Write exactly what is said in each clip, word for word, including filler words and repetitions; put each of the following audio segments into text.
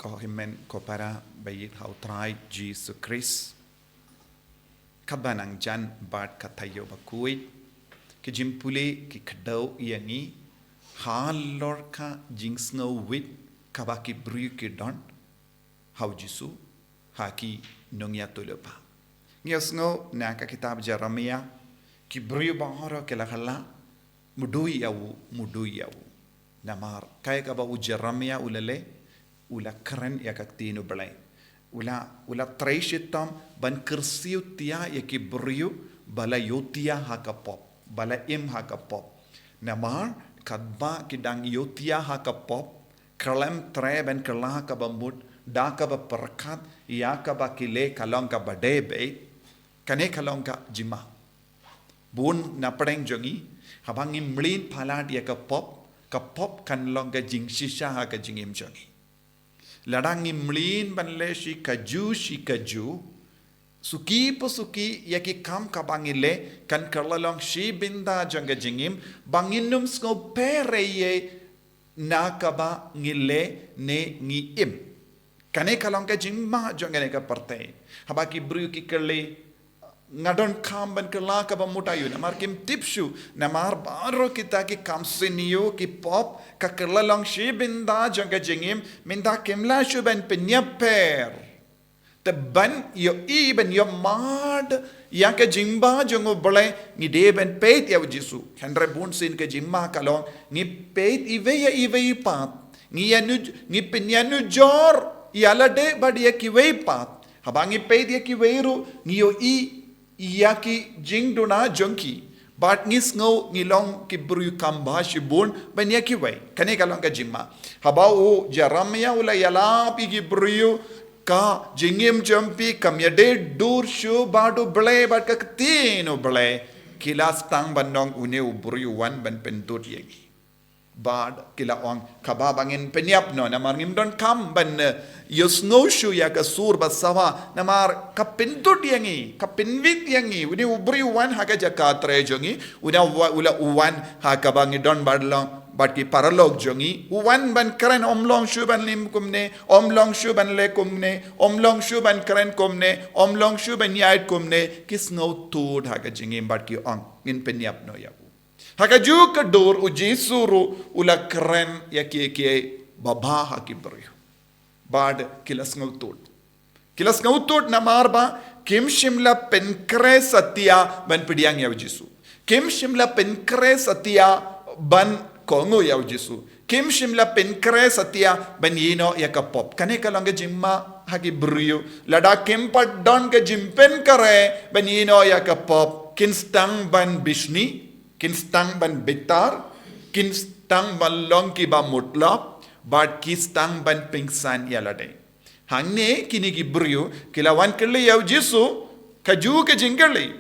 O hynmen ko para ba ïeit ha u Trai Jisu Khrist. Kaba nang jan bad ka taïew bakhuid, ki jingpule ki kdew ïa ngi halor ka jingsngewrit kaba ki briew ki don ha u Jisu ha ki nongïathuhlypa. Ngi ïohsngew na ka kitab Jeremiah, ki briew baroh ki la kylla, mudui ïa u, mudui ïa u. Namar kaei kaba u Jeremiah u la leh, u la kren ïa ka ktien U Blei. U la, u la trei shitom ban kyrsiew tia ïa ki briew ba la ïoh tia ha ka pop, ba la im ha ka pop. Namar katba ki dang ïoh tia ha ka pop, khlem treh ban kylla kaba mut da kaba pyrkhat ïa kaba ki leh ka long kaba dei beit, kane ka long ka jingma. Bun na pdeng jong ngi, haba ngi mlien palat ïa ka pop, ka pop kan long ka jingshisha ha ka jingim jong ngi. Lada ngi mlien ban leh shi kajuh shi kajuh, suki pa suki ïa ki kam kaba ngi leh, kan kylla long shi bynta jong ka jingim ba ngin ym sngewpher ei ei na kaba ngi leh ne ngi im. Kane ka long ka jingma jong kane ka pyrthei. Haba ki briew ki kylli, nga donkam ban kylla kaba mut aïu, namar kim tip shuh, namar baroh kita ki kam sniew, ki pop, ka kylla long shi bynta jong ka jingim, mynta kim lah shuh ban pynïapher. Te ban ïohi, ban ïohmad ïa ka jingma jong U Blei, ngi dei ban peit ïa u Jisu. Hynrei bunsien ka jingma ka long, ngi peit iwei ïa iwei pat. Ngi ïa nuj-, ngi pynïanujor ïa lade bad ïa kiwei pat. Haba ngi peit ïa kiwei ruh, ngi ïohi ïa ki jingduna jong ki. Bad ngi sngew ngi long ki briew kam bha shibun ban ïa kiwei. Kane ka long ka jingma. Haba u Jeremiah u la ïalap ïa ki briew, ka jingim jong phi kam ïadei dur shuh bad U Blei bad ka ktien U Blei, ki la sdang ban ong une u briew u wan ban pyndud ïa ngi. Bad ki la ong, kaba ba ngin pynïap noh, namar ngim donkam ban, eh, ïohsngew shuh ïa ka sur ba sawa, namar ka pyndud ïa ngi, ka pynwit ïa ngi. Une u briew u wan ha ka jaka trei jong ngi, u la wa-, u la u wan ha kaba ngi don bad long, bad ki paralok jong ngi. U wan ban kren, ym long shuh ban im kumne, ym long shuh ban leh kumne, ym long shuh ban kren kumne, ym long shuh ban ïaid kumne, ki sngewthuh ha ka jingim bad ki ong, ngin pynïap noh ïa u. Ha kajuh ka dur u Jisu ruh u la kren ïa kiei kiei babha ha ki briew. Bad ki la sngewthuh. Ki la sngewthuh namar ba kim shym la pynkhreh satia ban pdiang ïa u Jisu. Kim shym la pynkhreh satia ban kohnguh ïa u Jisu. Kim shym la pynkhreh satia ban ïehnoh ïa ka pop. Kane ka long ka jingma ha ki briew. Lada kim pat don ka jingpynkhreh ban ïehnoh ïa ka pop, kin sdang ban bishni, kin sdang ban bitar, kin sdang ban long kiba mutlop, bad ki sdang ban pynsan ïa lade. Hangne kine ki briew ki la wan kylli ïa u Jisu kajuh ka jingkylli.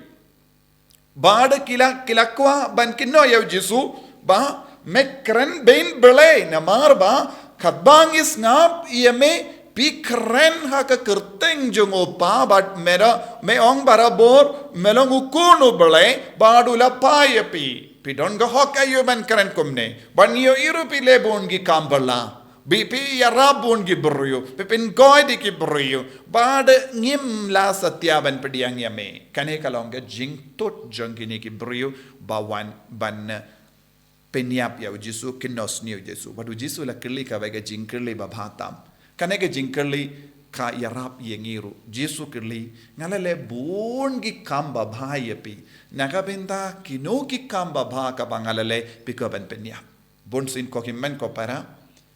Bad ki la, ki la kwah ban kynnoh ïa u Jisu ba, me kren bein Blei, namar ba katba ngi sngap ïa me, phi kren ha ka kyrteng jong u Kpa, bad me da, me ong barabor me long u Khun u Blei, bad u la phai ïa phi. Phi don ka hok aïu ban kren kumne? Bad ngi ïohi ruh phi leh bun ki kam ba la. Phi, phi ïarap bun ki briew, phi pynkoit ïa ki briew, bad ngim lah satia ban pdiang ïa me. Kane ka long ka jingtut jong kine ki briew ba wan ban pynïap ïa u Jisu, kynnoh sniew u Jisu. Bad u Jisu la kylli kawei ka jingkylli babha tam. Kane ka jingkylli ka ïarap ïa ngi ruh. Jisu kylli, nga la leh bun ki kam babha ïa phi. Na ka bynta kino ki kam babha kaba nga la leh, phi kwah ban pynïap? Bunsien ko hynmen ko para,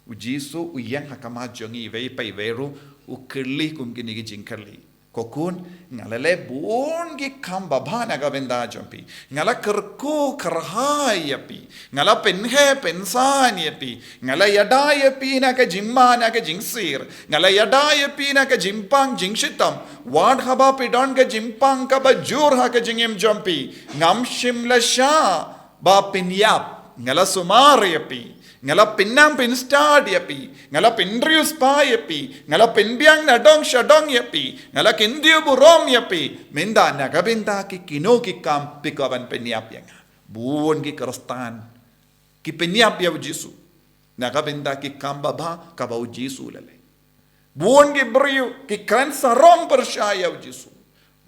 u Jisu u ïeng ha khmat jong ngi iwei pa iwei ruh, u kylli kum kine ki jingkylli. Ko khun, nga la leh bun ki kam babha na ka bynta jong phi. Nga la kyrkhu kyrhai ïa phi. Nga la pynheh pynsan ïa phi. Nga la ïada ïa phi na ka jingma na ka jingsir. Nga la ïada ïa phi na ka jingpang jingshitom. Wat haba phi don ka jingpang kaba jur ha ka jingim jong phi, ngam shym la shah ba pynïap. Nga la sumar ïa phi. Nga la pynnang pynstad ïa phi. Nga la pynriewspah ïa phi. Nga la pynbiang nadong shadong ïa phi. Nga la kyntiew burom ïa phi. Mynta na ka bynta ki kino ki kam phi kwah ban pynïap ïa nga? Bun ki Khristan ki pynïap ïa u Jisu na ka bynta ki kam babha kaba u Jisu u la leh. Bun ki briew ki kren sarong pyrshah ïa u Jisu.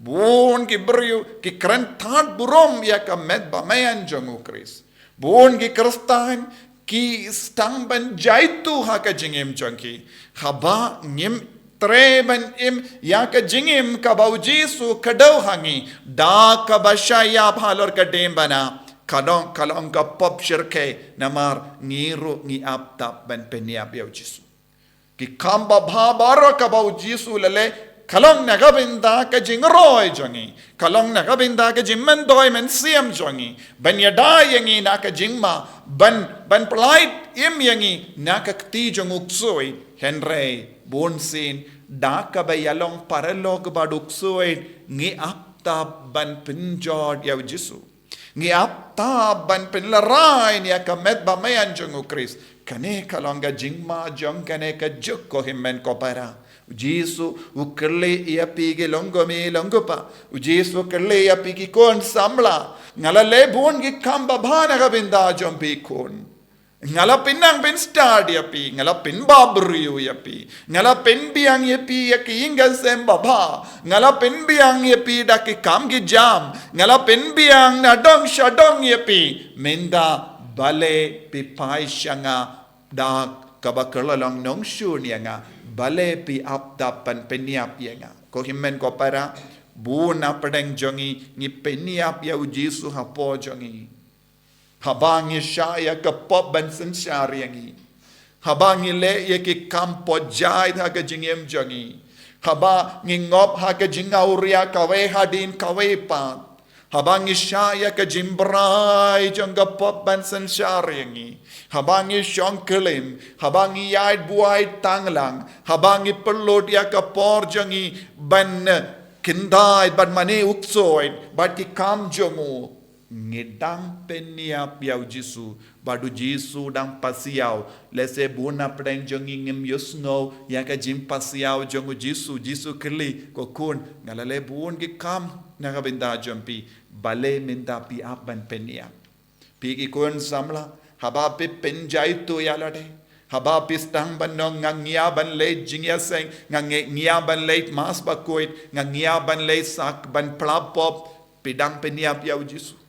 Bun ki briew ki kren tad burom ïa ka met ba maïan jong u Khrist. Bun ki Khristan ki sdang ban jaitu ha ka jingim jong ki. Haba ngim treh ban im ïa ka jingim kaba u Jisu ka dei ha ngi, da kaba shah ïap halor ka diengphna, ka long, ka long ka pop shyrkhei namar ngi ruh ngi ap tap ban pynïap ïa u Jisu. Ki kam babha baroh kaba u Jisu u la leh, ka long na ka bynta ka jingroi jong ngi, ka long na ka bynta ka jingmyntoi mynsiem jong ngi, ban ïada ïa ngi na ka jingma, ban, ban pyllait im ïa ngi na ka kti jong u ksuid. Hynrei bunsien da kaba ïalong paralok bad u ksuid, ngi ap tap ban pynjot ïa u Jisu. Ngi ap tap ban pynlehrain ïa ka met ba maïan jong u Khrist. Kane ka long ka jingma jong kane ka juk, ko hynmen ko para. U Jisu u kylli ïa phi ki long kmie long kpa. U Jisu u kylli ïa phi ki khun samla. Nga la leh bun ki kam babha na ka bynta jong phi khun. Nga la pynnang pynstad ïa phi, nga la pynbhabriew ïa phi, nga la pynbiang ïa phi ïa ki ïing ki sem babha, nga la pynbiang ïa phi da ki kam ki jam, nga la pynbiang na dong sha dong ïa phi. Mynta balei phi phai sha nga da kaba kylla long nongshun ïa nga, balei phi ap tap ban pynïap ïa nga? Ko hynmen ko para, bun na pdeng jong ngi ngi pynïap ïa u Jisu hapoh jong ngi. Haba ngi shah ïa ka pop ban synshar ïa ngi. Haba ngi leh ïa ki kam pop jait ha ka jingim jong ngi. Haba ngi ngop ha ka jingawria kawei hadien kawei pat. Haba ngi shah ïa ka jingbrai jong ka pop ban synshar ïa ngi. Haba ngi shong klim, haba ngi ïaid buaid tang lang, haba ngi pynlut ïa ka por jong ngi ban, eh, kyntait bad mane u ksuid bad ki kam jong u. Ngi dang pynïap ïa u Jisu, bad u Jisu dang pasiaw. Lehse bun na pdeng jong ngi ngim ïohsngew ïa ka jingpasiaw jong u Jisu. Jisu kylli, ko khun, nga la leh bun ki kam na ka bynta jong phi, balei mynta phi ap ban pynïap? Phi ki khun samla, haba phi pynjaitu ïa lade, haba phi sdang ban ong nga ngiah ban leit jingïaseng, nga ngi-, ngiah ban leit mass bakhuid, nga ngiah ban leit sak ban pla pop, phi dang pynïap ïa u Jisu.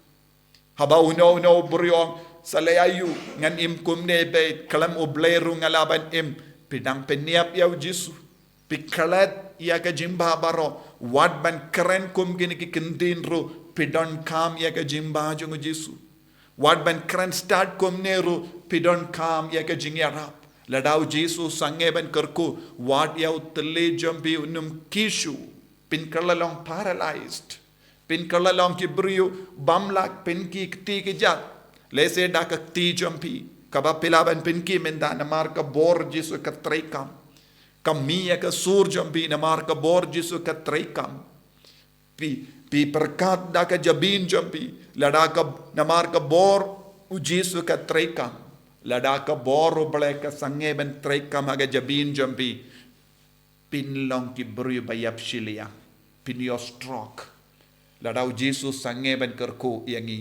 Haba uno uno u briew u ong, sa leh aïu, ngan im kumne beit, khlem U Blei ruh nga lah ban im, phi dang pynïap ïa u Jisu. Phi klet ïa ka jingbha baroh, wat ban kren kum kine ki ktien ruh, phi donkam ïa ka jingbha jong u Jisu. Wat ban kren stad kumne ruh, phi donkam ïa ka jingïarap. Lada u Jisu sangeh ban kyrkhu, wat ïa u tylli jong phi un ym kiew shuh, phin kylla long paralyzed. Phin kylla long ki briew bym lah pynkhih kti kjat. Lehse da ka kti jong phi, kaba phi lah ban pynkhih mynta namar ka bor Jisu ka treikam. Ka mih ïa ka sur jong phi namar ka bor Jisu ka treikam. Phi, phi pyrkhat da ka jabieng jong phi, lada ka, namar ka bor u Jisu ka treikam. Lada ka bor U Blei ka sangeh ban treikam ha ka jabieng jong phi, phin long ki briew ba ïap shiliang, phin ïoh stroke. Lada u Jisu sangeh ban kyrkhu ïa ngi,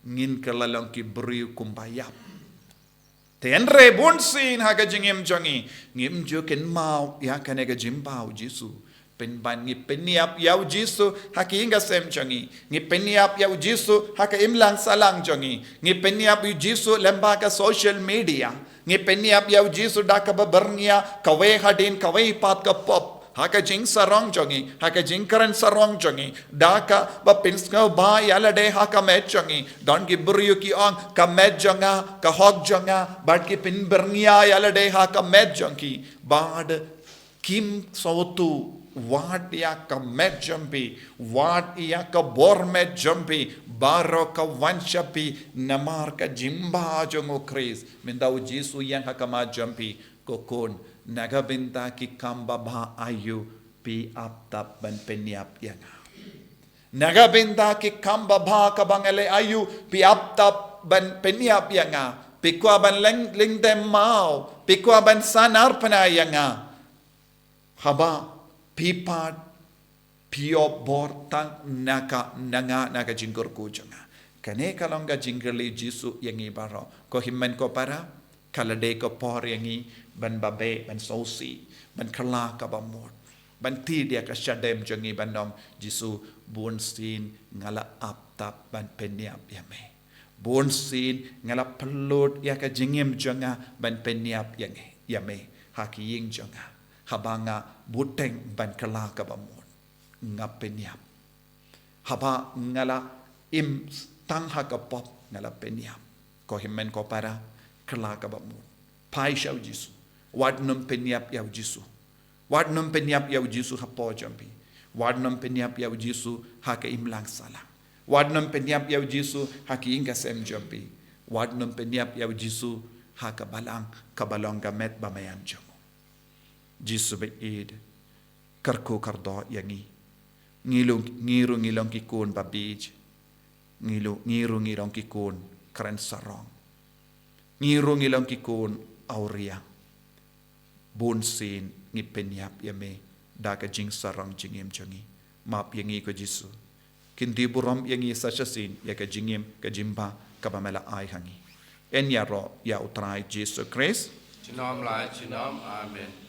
ngin kylla long ki briew kum ba ïap. Te hynrei bunsien ha ka jingim jong ngi, ngim ju kynmaw ïa kane ka jingbha u Jisu. Pynban ngi pynïap ïa u Jisu ha ki ïing ki sem jong ngi. Ngi pynïap ïa u Jisu ha ka imlang sahlang jong ngi. Ngi pynïap ïa u Jisu lyngba ka social media. Ngi pynïap ïa u Jisu da kaba byrngia kawei hadien kawei pat ka pop. Ha ka jingsarong jong ngi, ha ka jingkren sarong jong ngi, da kaba pynsngewbha ïa lade ha ka met jong ngi. Don ki briew ki ong, ka met jong nga, ka hok jong nga, bad ki pynbyrngia ïa lade ha ka met jong ki. Bad kim sngewthuh, wat ïa ka met jong phi, wat ïa ka bor met jong phi, baroh ka wan sha phi namar ka jingbha jong u Khrist. Mynta u Jisu ïeng ha khmat jong phi, ko khun, na ka bynta ki kam babha aïu phi ap tap ban pynïap ïa nga? Na ka bynta ki kam babha kaba nga leh aïu phi ap tap ban pynïap ïa nga? Phi kwah ban leng, lyngtem maw? Phi kwah ban sahnarphna ïa nga? Haba phi pat phi ïoh bor tang na ka, na nga, na ka jingkyrkhu jong nga. Kane ka long ka jingkylli Jisu ïa ngi baroh. Ko hynmen ko para, ka la dei ka por ïa ngi ban babe, ban sngewsih, ban kylla kaba mut, ban thied ïa ka shadem jong ngi, ban ong, Jisu, bun sien nga la ap tap ban pynïap ïa me. Bun sien nga la pynlut ïa ka jingim jong nga ban pynïap ïa ngi, ïa me ha ka ïing jong nga. Haba nga buteng ban kylla kaba mut, nga pynïap. Haba nga la im tang ha ka pop, nga la pynïap. Ko hynmen ko para, kylla kaba mut. Phai sha u Jisu. Wat nym pynïap ïa u Jisu. Wat nym pynïap ïa u Jisu hapoh jong phi. Wat nym pynïap ïa u Jisu ha ka imlang sahlang. Wat nym pynïap ïa u Jisu ha ka ïing ka sem jong phi. Wat nym pynïap ïa u Jisu ha ka balang kaba long ka met ba maïan jong u. Jisu ba ïeit, kyrkhu kyrdoh ïa ngi. Ngi long, ngi ruh ngi long ki khun ba bieit. Ngi long, ngi ruh ngi long ki khun kren sarong. Ngi ruh ngi long ki khun awria. Bun sien ngi pynïap ïa me da ka jingsarong jingim jong ngi. Map ïa ngi ko Jisu. Kynti burom ïa ngi sa shisien ïa ka jingim ka jingbha kaba me la ai ha ngi. Yn ïaroh ïa u Trai Jisu Khrist. Junom la junom. Amen.